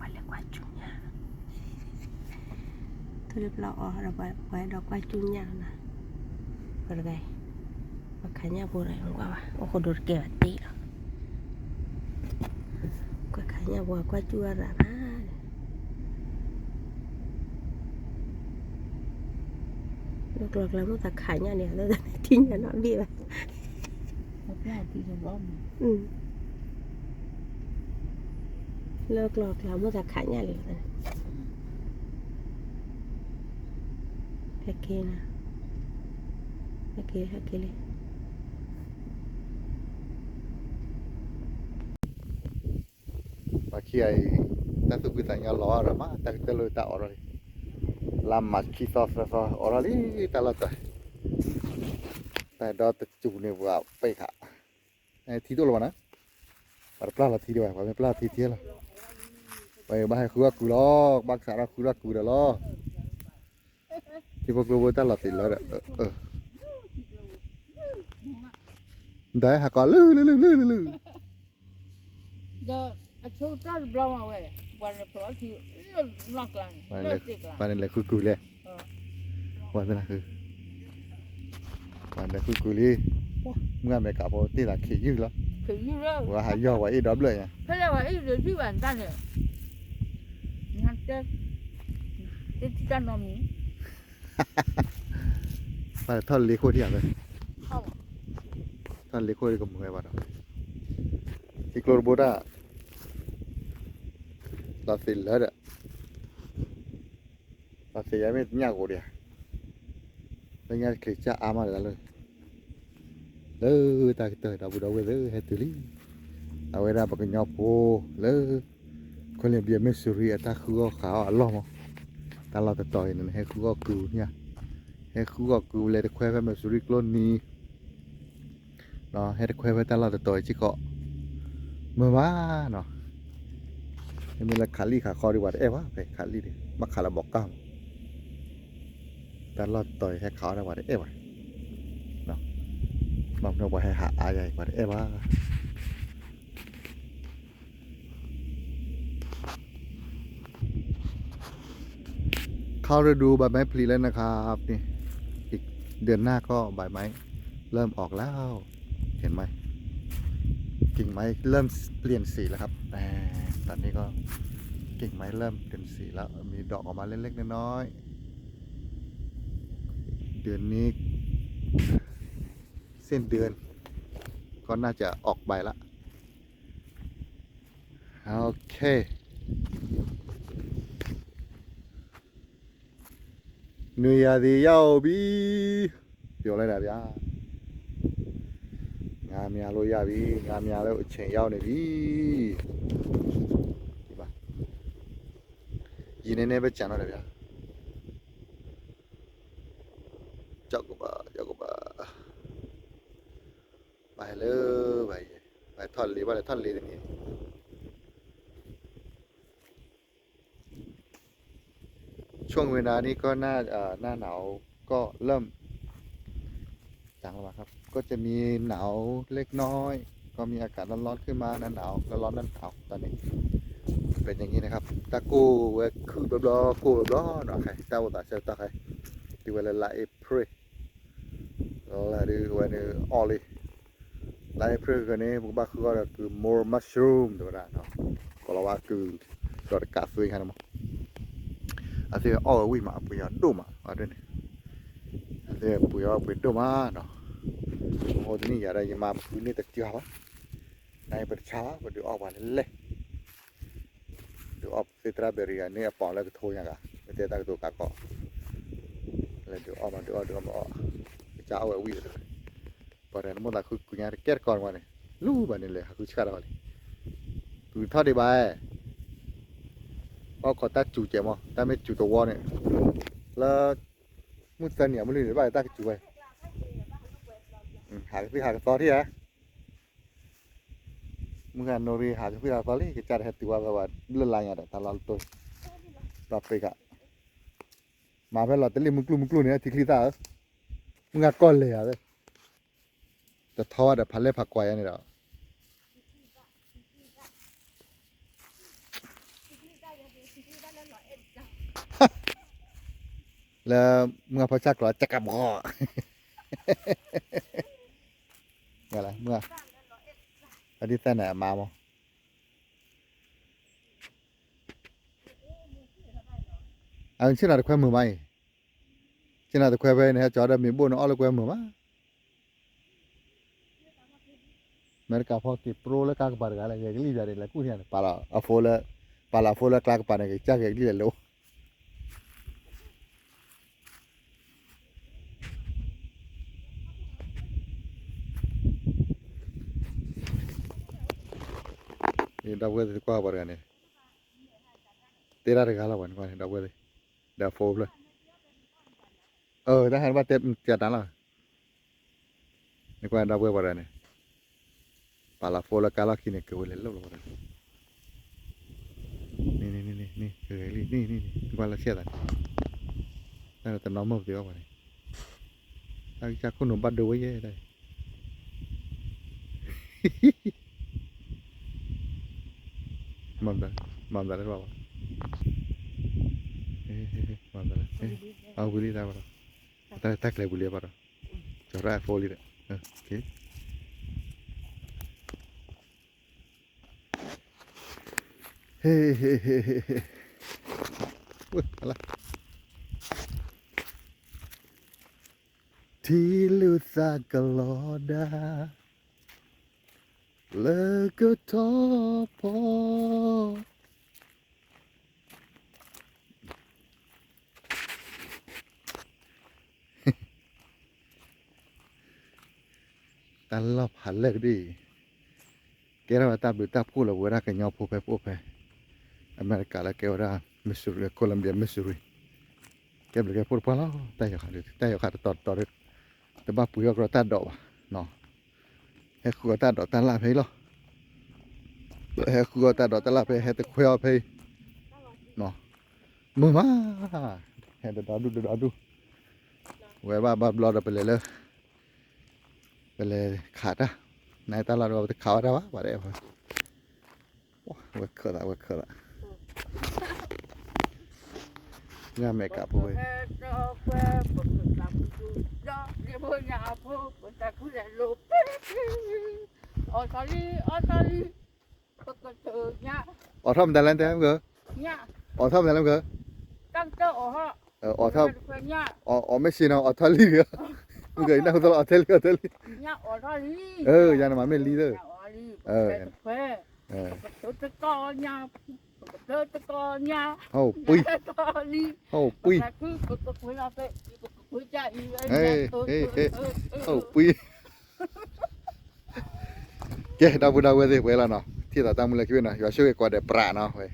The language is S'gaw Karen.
ပှၤလဲၤကွၢ်ကၠူညၣ်, ထူလၢပျီအီၤဒီးပှၤအဲၣ်ဒိးကွၢ်ကၠူညၣ်နီၤ, ပှၤတဂၤအံၤ, ပှၤခးညၣ်ဖိဒီး ကွၢ်ဘၣ် အိၣ်ခိးဒိတကဲဘၣ်တ့ၢ်လီၤ, ကွၢ်ခးညၣ်ဖိကွၢ်ကၠူအရၣ်ဘၣ်, လၢကျီၢ်ကျါမိၣ်သးခးညၣ်န့ၣ် လၢတၢ်ထံၣ်ညၣ်နီတဘ့ၣ်ဘၣ် လၢကျီၢ်ကျါမိၣ်သးခးညၣ်လံ, ဟဲက့ၤနၤ, ဟဲက့ၤ ဟဲက့ၤလံ, ပှၤခံဂၤအံၤ တၢ်သူၣ်ဖှံသးညီလီၤဒီးမး တၢ်ကတၢၢ်လၢတၢ်အိးထီၣ်လံ, လါမၢ်ၡးခံသီသၢသီအိးထီၣ်လံ တၢ်လီၢ်တတီၤ, တၢ်ဒီတစူၤန့ၣ်ပှၤပ့ၢ်ခး ထံတအိၣ်လၢၤဘၣ်နီၤ, ပှၤတပျၢ်လီၤထံဒံးဘၣ် ပှၤမ့ၢ်ပျၢ်ထံထံလီၤ, ပှၤဘၣ်ဟဲဃုအီၣ်ကုၤလီၤ, ဘၣ်ကစးထီၣ်ဃုထီၣ်ကုၤဒီးလီၤ, ထံဖိကျိဖိတၢ်လီၤသ့းလၢဒီး, ဒီးဟးကီးလုၢ်လုၢ်လုၢ်လုၢ်လုၢ် ပှၤန့ၣ်လဲၤဃုကုၤလဲၣ်, ပှၤသနာ်က့ ပှၤလဲၤဃုကုၤလံ, မုၢ်ဂၤမဲာ်ကးဖိတ့ၢ်သးခ့ယုၢ်လီၤ, ပှၤဟးယီၢ်ပှၤအ့ၣ်ဒီဘျၢၣ်ညါ, ပှၤထီၣ်လ့ခိၣ်ထံၣ်ဧါ, ထီၣ်လ့ခိၣ်ဒ်ကမုာ်ဝဲဘၣ်ဒီး, ထံကျိတဘိတၢ် လီၤသ့းလၢဒီး, လီၤသ့းယါမ့ၢ်တညၣ်ဂိၤဒံးဧါ, လၢညါတချ့စၢ်အါမးဒီးလၢ, လၢတၢ်ကတၢၢ်ဒီပုၢ်ဒီဝဲၢ်သ့ၣ်ဟဲတုၤလံ, အဝဲဒၣ်ပှၤကညီဖိလၢ Columbia Missouri အတၢ်ဃုအီၣ်ဃုအီၣ်အလီၢ်မး, တၢ်လီၢ်တတီၤအံၤန့ၣ် ဟဲဃုအီၣ်ကုၤညါ, ဟဲဃုအီၣ်ကုၤလဲၤတခွဲဖဲ Missouri ကျိနံၤ ဟဲတခွဲဖဲတၢ်လီၢ်တတီၤအံၤစ့ၢ်ကီး, မ့ၢ်ဘၣ်နီၤ, မ့မ့ၢ်လၢခးလံၣ်ခးဃီဒံးပှၤတအဲၣ်ဘၣ် ဖဲခးလံၣ်ဒံး ဘၣ်ခးလၢဘီးကၢ်မး, တၢ်လီၢ်တတီၤအံၤဟဲခးအီၣ်ဒၣ်ပှၤတအဲၣ်ဘၣ်, ဘၣ်မနုၤပှၤဟဲဟးအါယၤအံၤပှၤတအဲၣ်ဘၣ် เข้าฤดูใบไม้ผลิแล้วนะครับ นี่ อีกเดือนหน้าก็ใบไม้เริ่มออกแล้ว เห็นไหม กิ่งไม้เริ่มเปลี่ยนสีแล้วครับ อ่า ตอนนี้ก็กิ่งไม้เริ่มเปลี่ยนสีแล้ว มีดอกออกมาเล็กๆน้อยๆ เดือนนี้ สิ้นเดือน ก็น่าจะออกใบละ โอเค နွေရာသီရောက်ပြီ ပြောလိုက်တာဗျာ ငါးမြားလို့ရပြီ ငါးမြားလို့အချိန်ရောက်နေပြီ ဒီပါ ရေနည်းနည်းပဲကျန်တော့တယ်ဗျာ ကြောက်ကပါ ကြောက်ကပါ ဘၣ်ဟဲလၢ ဘၣ်ယဲ ဘၣ်ထီၣ်လ့ ဘၣ်လဲၤထီၣ်လ့တန့ၣ် ช่วงเวลานี้ก็น่าเอ่อหน้าหนาวก็เริ่มจางลงมาครับ ก็จะมีหนาวเล็กน้อย ก็มีอากาศร้อนๆขึ้นมาหน้าหนาวร้อนๆหน้าหนาวตอนนี้ เป็นอย่างนี้นะครับ တၢ်ကိၢ်ဝဲခုၣ်ဘျီဘျီ ကိၢ်ဘျီဘျီနီၤ ခဲ တၢ်အိၣ်သးဆၢကတီၢ်ခဲ တုၤဝဲလၢလါ April လၢဒုးဝဲန့ၣ်အီၣ်လံ လါ April ကန့ၣ် ပကဘၣ်ဃုအီၣ်ဒီးကုၤ more mushroom တဲဝဲဒၣ်နီၤ ကိးလီၤဝဲကုၤ ဒီးတကးသွံခါန့ၣ်မး အသ့ၣ်အီၣ်ဝဲဝံၣ်မး အပှ့ၤအီၤဒိၣ်မး အဒ်န့ၣ် အသ့ၣ်ပှ့ၤအီၣ်ပှ့ၤဒိၣ်မးနီၤ အဃိတနံၣ်ယၤဒီး ယမၤဖုးန့ၢ်တကၠီဘၣ် နပတဆါဘၣ် ပဒုးအီၣ်ပှၤလဲၣ်လဲၣ် ဒုးအီၣ်သ့ၣ်သရၣ်ဘဲၤရံၤဂၤန့ၣ် အပီၤလၢကထိညါဂၤ မ့ၢ်တဲတၢ်ကတိၤကးကီး လဲၤဒုးအီၣ်မး ဒုးအီၣ် ဒုးအီၣ်မးအီၣ် ကစၢ်အီၣ်ဝဲဝံၣ်လၢ ပှၤတဂၤန့ၣ်မိၣ်သးဃုကုၤညါတကဲတကီၢ်န့ၣ်ဝဲန့ၣ် လူၤဘၣ်န့ၣ်လဲၤဟးဃုဆှၣ်တၢ်ဝဲလံ ကုၤထီၣ်ဒံးဘၣ် အီၣ်ခိးတၢ်စူၤကဲးမး တၢ်မ့ၢ်စူၤတဝီန့ၣ် လၢ မုၢ်သၢနံၤအမုၢ်လွံၢ်န့ၣ် ဘၣ်လၢတၢ်ကစူၤဝဲ ဟးကသံၣ်ဟးကသီထံၣ်ဧါ မုၢ်ဂၤနိရံဟးကသံၣ်ဟးကသီလံ ကစၢ်တဟဲတုၤဝဲဖဲဝဲလၢလါညါဒီး တၢ်လီၢ်လတိၢ် ဒီးပ့ၤကး မၤဖဲလီၤတလ့ၣ်မုၢ်ကျိၣ်မုၢ်ကျိၣ်န့ၣ် ထံချံသၣ်ဧၢ မုၢ်ဂၤကီၢ်လဲၤဧါ တထီဝဲဒီးဖးလဲၢ်ဖးကွၢ်ယါန့ၣ်ဒီး လၢမုၢ်ဖီဆၣ်ကျိး ကကဘီ မုၢ် အဒ်သၢန့ၣ်အမါမး အဆ့ၣ်နီၤတခွဲမုာ်မးအံၤ, ဆ့ၣ်နီၤတခွဲဖဲန့ၣ် ဟဲကၠီဒီးမ့ၢ်ဘိၣ်န့ၣ်အီၣ်လၢကွဲမုာ်မး. အမဲရကၤဖီက့ၤပြိလၢကျါကပၤတဂၤလၢ ယကလံၣ်ယၤန့ၣ် လဲၤကူၣ်ထံန့ၣ် ပာ်လီၤအဖိလၢ ပာ်လီၤအဖိလၢကျါကပၤန့ၣ် ကစၢ်က့ၤကလံၣ်လဲၤလိၤ ဒီပုၢ်ဝဲၢ်သ့ၣ်ကွၢ်ပှၤတဂၤန့ၣ် တဲဒၣ်တဂၤလီၤပှၤန့ၣ်ကွၢ်န့ၣ် ဒီပုၢ်ဝဲၢ်သ့ၣ် ဒီးအဖိဖျၢၣ် တၢ်ဟဲဘၣ်တဲတၢ်လီၤ နကွၢ်ဒီပုၢ်ဝဲၢ်ပှၤတဂၤန့ၣ် ပာ်လီၤဖိလၢကါလီၢ်ခံန့ၣ် ကဝဲလဲၤလိာ်လီၤပှၤတဂၤ န့ၣ် န့ၣ် နကွၢ်လၢဆဲသးန့ၣ် တၢ်တနီၤမုၢ်ပသ့ဘၣ်ပှၤန့ၣ် တၢ်ကစၢ်ခိၣ်နူာ်ဘၣ်ဒိဝဲယဲၢ်တၢ် မၤမတၤလဲၣ်ဘၣ်ဘၣ် မၤမတၤလဲၣ် အဝံၤလံတၢ်ဘၣ်ဒီး တၢ်တၢ်ကျဲၤဝံၤလံဘၣ်ဒီး ကၠီၤရၣ်အဖိလံဒီး ထံလုၢ်သးကလီၤဒါ လၢကထီၣ်ဖီ တၢ်လီၢ်ဖးလဲၢ်တဘ့ၣ်အံၤ ကဲထီၣ်ဝဲတၢ်ဘျုးတၢ်ဖှိၣ်လၢပဝဲဒၣ်ကညီဖိဖဲပအိၣ်ဖဲ အမဲရကၤလၢကဲဝဲဒၣ် Missouri Columbia Missouri ကဲဘျုးကဲဖှိၣ်တပှၢ်လီၤ တၢ်ယီၤဃာ် တၢ်ယီၤဃာ်တတီၤတတီၤ တဘၣ်ပှ့ၤအီၣ်ကြၢးတၢ်ဒိးဘၣ် ဟဲဃုအီၣ်တၢ်ဒိးတၢ်လၢ်ဖဲအံၤလီၤ ဟဲဃုအီၣ်တၢ်ဒိးတၢ်လၢ်ဖဲ ဟဲတခွဲအီၣ်ဖဲအံၤ မုာ်မး ဟဲတဒီဒူၣ်တဒီဒူၣ် ဝဲဘၣ်ဘၣ်ဘျီဒီးပလဲၤလၢ ပလဲၤခးတၢ် နတၢ်လီၢ်ဒီးပတခးဝဲတၢ်ဘၣ် ပှၤတအဲၣ်ဝဲ ဝဲခၢၣ်သး ဝဲခၢၣ်သး ညၣ်မဲာ်ကးဖိဝဲ အီၣ်ထီၣ်မတၤလဲၣ်တဲမ့ၢ်ဂ့ၤ အီၣ်ထီၣ်မတၤလဲၣ်မ့ၢ်ဂ့ၤ အီၣ်ထီၣ် အီၣ်မ့ၢ်စ့ၢ်နီၤ အီၣ်ထီၣ်လံဂ့ၤ မ့ၢ်ဂ့ၤ နၢ်ဟူသလီၤ အီၣ်ထီၣ်လံ အီၣ်ထီၣ်လံ ယၤန့ၣ်မ့ၢ်လံသၢ ဟီၣ်ပှံ ဟီၣ်ပှံ ဟီၣ်ပှံ ကဲ ဒီပုၢ်ဒီဝဲၢ်သ့ၣ် ပှဲၤလီၤနီၤ ထံၣ်သးတၢ်မူလၢခံဝဲနီၤ ယွၤဆိၣ်ဂ့ၤကိးဂၤဒဲးပြးနီၤ ဝဲ